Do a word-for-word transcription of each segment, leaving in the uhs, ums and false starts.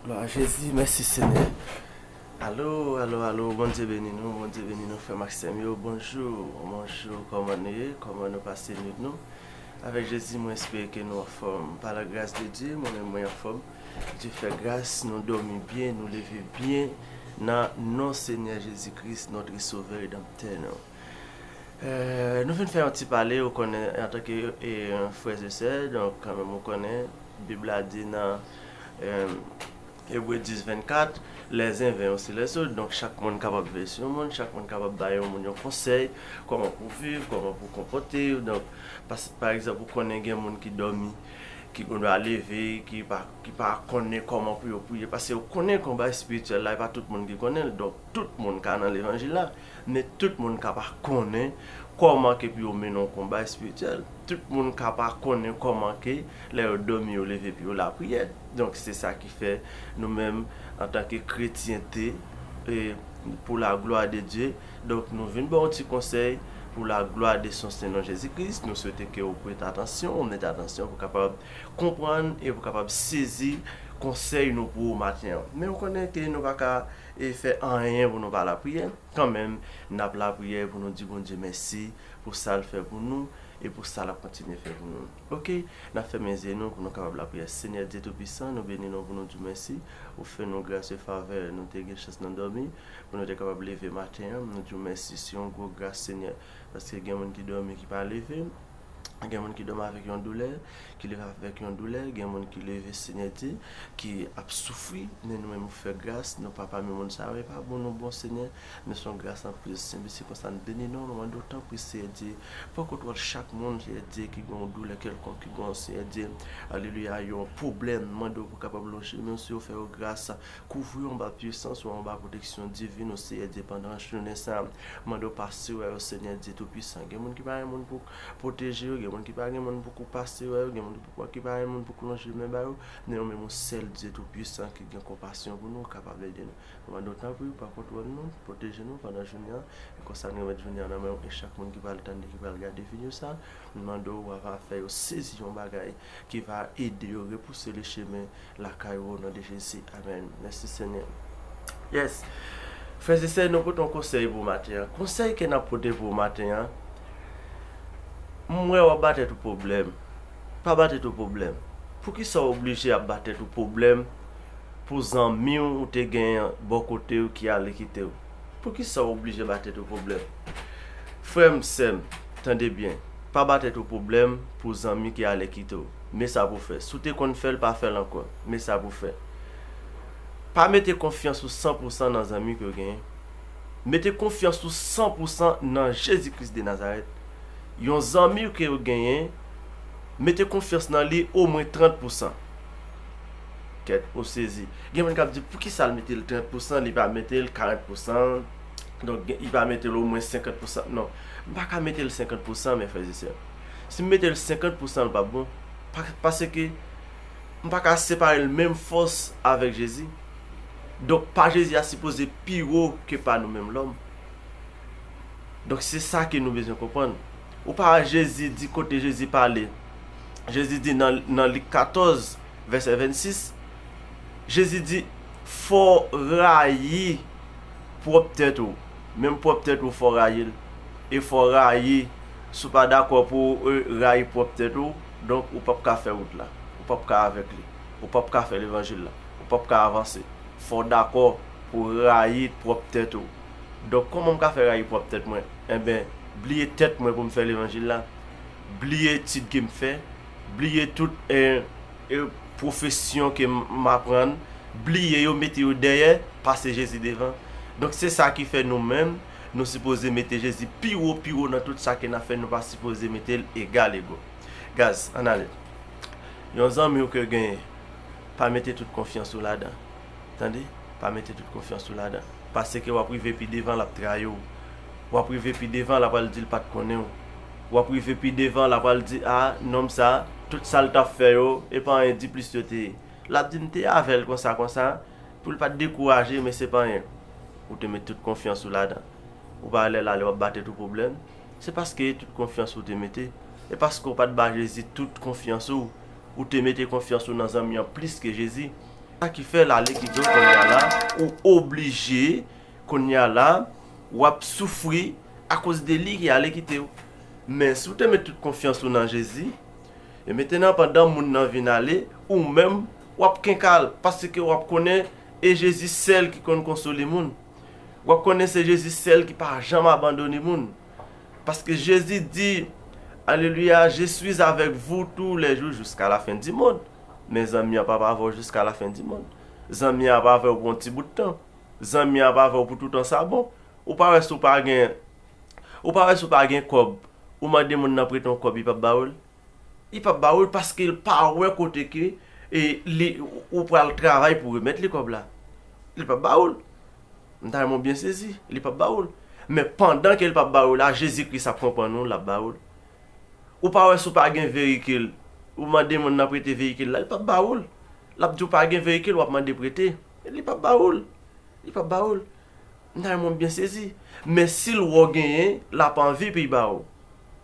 Glwa a Jezi, mèsi Senyè. Alo, alo, alo, Bondye beni nou, Bondye beni nou, frè m ak sè m yo, bonjou, bonjou, kòman nou ye, kòman nou pase nwit nou? Avèk Jezi, mwen espere ke nou anfòm. Pa la gras de Dye, mwen menm mwen anfòm. Dye fè gras, nou dòmi byen, nou leve byen, nan non Senyè Jezi Kris, notre Sauveur et Rédempteur nou. Euh, nou vin fè yon ti pale, ou konnen, antanke, e, frè e sè, donk, kanmenm, ou konnen, Bib la di nan, euh, Ebre dis vennkat, les uns veillent aussi les autres. Donk, chak moun kapab veye sou yon moun, chak moun kapab bay yon moun yon konsèy, kòman pou viv, kòman pou konpòte w. Donk, pa, pa egzanp, ou konnen gen moun ki dòmi, ki gendwa leve, ki pa, ki pa konnen kòman pou yo priye. Paske ou konnen konba espirityèl la, e pa tout moun ki konnen l. Donk, tout moun ka nan levanjil la, men tout moun ka pa konnen kòman ke pou yo mennen yon konba espirityèl. Tout moun ka pa konnen kòman ke lè yo dòmi, yo leve pou yo lapriyè. Donk, se sa ki fè nou menm, antanke kretyen, e, pour la gloire de Dieu, donk, nou vin ba w yon ti konsèy pour la gloire de son sen non Jezi Kris. Nou swete ke w prete atansyon, w mete atansyon pou kapab konprann e pou kapab sezi konsèy nou pou maten an. Men ou konnen ke nou pa ka, e, fè anyen pou nou pa lapriyè. Kanmenm, n ap lapriyè pou nou di Bondye mèsi pou sa l fè pou nou e pou sa l ap kontinye fè pou nou. Oke, n ap fèmen zye nou pou nou kapab lapriyè. Senyè Dye Toupisan, nou beni non pou nou di w mèsi. Ou fè nou gras e favè, nou te gen chans nan dòmi, pou nou te kapab leve maten an. Nou di w mèsi, se yon gwo gras, Senyè, paske gen moun ki dòmi, ki pa leve. Gen moun ki dòmi avèk yon doulè, ki leve avèk yon doulè, gen moun ki leve, Senyè Dye, ki ap soufri, men nou menm ou fè gras, nou pa pami moun sa yo, e pa bon nou bon, Senyè, men se yon gras anplis, Senyè, se konsa n beni non, nou mande w tanpri, Senyè Dye, pran kontwòl chak moun, Senyè Dye, ki gen yon doulè kèlkonk, ki gen, Senyè Dye, alelouya, yon pwoblèm, mande w pou kapab lonje men w sou yo, fè yo gras, kouvri yo anba pwisans ou, anba pwoteksyon divin ou, Senyè Dye, pandan jounen sa a, mande w pase wè yo, Senyè Dye Toupisan, gen moun ki pa gen moun pou pwoteje yo, gen moun ki pa gen moun pou kou pase wè yo, gen moun ki pa gen moun pou kou lonje men ba yo, men ou menm yon sèl Dye Toupisan ki gen konpasyon pou nou, kapab ede nou. Nou mande w tanpri, pran kontwòl nou, pwoteje nou pandan jounen an, e konsa n remèt jounen an nan men w, e chak moun ki pral tande, ki pral gade videyo sa, nou mande w, w ava fè yo sezi yon bagay ki va ede yo repouse le chemen lakay ou, o non de Jezi. Amèn. Mèsi, Senyè. Yes. Frè e sè, nou pote yon konsèy pou maten an. Konsèy ke n ap pote pou maten an, m wè w ap ba tèt ou pwoblèm. Pa ba tèt ou pwoblèm. Poukisa w oblije ap ba tèt ou pwoblèm pou zanmi w ou te genyen bò kote w ki ale kite w? Poukisa w oblije ba tèt ou pwoblèm? Frè m, sè m, tande byen. Pa ba tèt ou pwoblèm pou zanmi ki ale kite w. Men sa pou w fè. Si w te konn fè l, pa fè l ankò. Men sa pou w fè. Pa mete konfyans ou san pou san nan zanmi ke w genyen. Mete konfyans ou san pou san nan Jezi Kris de Nazarèt. Yon zanmi ke w genyen, mete konfyans nan li omwen trant pou san. Kèt, ou sezi. Gen moun k ap di, poukisa l mete l trant pou san, li pa mete l karant pou san, donk, gen- li pa mete l omwen senkant pou san. Non, m pa ka mete l senkant pou san, men frè e sè. Si m mete l senkant pou san, l p ap bon. Pa- Paske m pa ka separe l menm fòs avèk Jezi. Donk, pa Jezi a sipoze pi wo ke pa nou menm lòm. Donk, se sa ke nou bezwen konprann. Ou pa wè Jezi di, kote Jezi pale, Jezi di nan, nan Lik katòz, vèsè vennsis, Jezi di, fò w rayi pwòp tèt ou. Menm pwòp tèt ou, fò w rayi l. E fò w rayi, si w pa dakò pou w, e, rayi pwòp tèt ou, donk, ou p ap ka fè wout la. Ou p ap ka avèk li. Ou p ap ka fè levanjil la. Ou p ap ka avanse. Fò w dakò pou w rayi pwòp tèt ou. Donk, kòman m ka fè rayi pwòp tèt mwen? Enben, bliye tèt mwen pou m fè levanjil la. Bliye etid ke m fè. Bliye tout, e, e, pwofesyon ke m, m aprann. Bliye yo, mete yo dèyè, pase Jezi devan. Donk, se sa ki fè nou menm, nou sipoze mete Jezi pi wo, pi wo nan tout sa ke n ap fè. Nou pa sipoze mete l egal ego. Guys, ann ale. Yon zanmi w ke w genyen, pa mete tout konfyans ou ladan. Tande? Pa mete tout konfyans ou ladan. Paske w ap rive pi devan, l ap trayi w. W ap rive pi devan, l ap al di l pa t konnen w. W ap rive pi devan, l ap al di, a, nonm sa, tout sa l t ap fè yo, e pa anyen diplis yo te ye. L ap di, m te avè l konsa, konsa, pou l pa t dekouraje, men se pa anyen. Ou te met tout konfyans ou ladan. Ou pa wè lè l ale, w ap ba tèt ou pwoblèm. Se paske tout konfyans ou te mete. E paske w pa t ba Jezi tout konfyans ou. Ou te mete konfyans ou nan zanmi an plis ke Jezi. Sa ki fè l ale kite w kounye a la, ou oblije kounye a la, w ap soufri akoz de li ki ale kite w. Men si w te met tout konfyans ou nan Jezi, e mentnan pandan moun nan vin ale, ou menm, w ap kenka l, paske w ap konnen e Jezi sèl ki konn konsole moun. W ap konnen se Jezi sèl ki pa janm abandone moun. Paske Jezi di, alelouya, je suis avec vous tous les jours jusqu'à la fin du monde. Men zanmi an p ap avè w jiska la fen di mond. Zanmi an ap avè w pou yon ti bout tan. Zanmi an ap avè w pou toutan sa bon. Ou pa wè si w pa gen, ou pa wè si w pa gen kòb, ou mande moun nan prete yon kòb, li p ap ba w l? Li p ap ba w l paske l pa wè kote ke e, li, ou pral travay pou remèt li kòb la. Li p ap ba w l. M ta renmen w byen sezi, li p ap ba w l. Men pandan ke l p ap ba w l la, Jezi Kris ap konprann ou, l ap ba w l. Ou pa wè si w pa gen veyikil, ou mande moun nan prete veyikil la, li p ap ba w l. L ap di w pa gen veyikil, w ap mande prete. Li p ap ba w l. Li p ap ba w l. M ta renmen w byen sezi. Men si l wè w genyen, l ap anvi pou l ba w.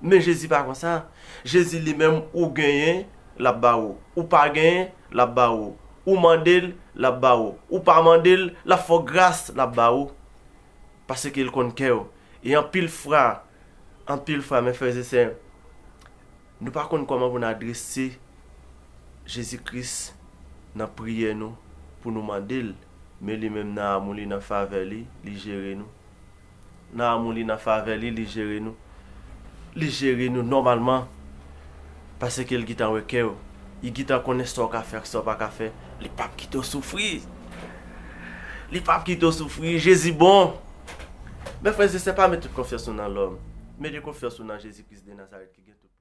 Men Jezi pa konsa. Jezi li menm, ou genyen, l ap ba w. Ou pa genyen, l ap ba w. Ou mande l, l ap ba w. Ou pa mande l, l ap fè w gras, l ap ba w. Paske l konn kè w. E anpil fwa, anpil fwa, men frè e sè, nou pa konn kòman pou n adrese Jezi Kris nan priyè nou, pou nou mande l, men li menm nan amou li, nan favè li, li jere nou. Nan amou li, nan favè li, li jere nou. Li jere nou nòmalman. Paske l gentan wè kè w. Li gentan konnen sa w ka fè ak sa w pa ka fè. Li p ap kite w soufri. Li p ap kite w soufri. Jezi bon. Men frè e sè, pa met tout konfyans nou nan lòm. Mete konfyans nou nan Jezi Kris de Nazarèt ki gen tout